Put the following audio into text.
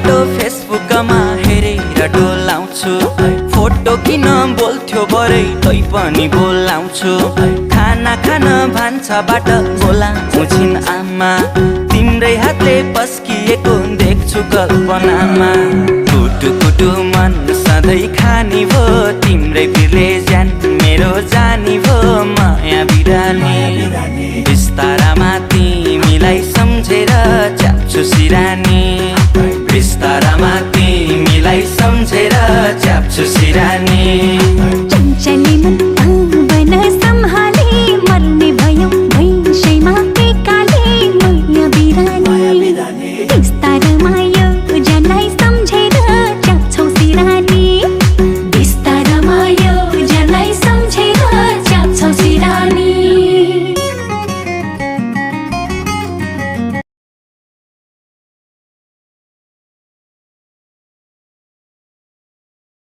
photo फेसबुकमा हेरेर डोलाउँछु photo किन बोल्थ्यो बरै तै पनि बोलाउँछु खाना खान भान्साबाट बोलाउँछु छिन् आमा तिम्रै हातले पस्किएको देख्छु कल्पनामा कुटु कुटु मन सधैँ खानी भो तिम्रै बिरले ज्यान मेरो जानी भो माया बिरानी बिस्तारामा तिमीलाई सम्झेर च्याप्छु सिरानी बिस्तारामा तिमीलाई सम्झेर च्याप्छु सिरानी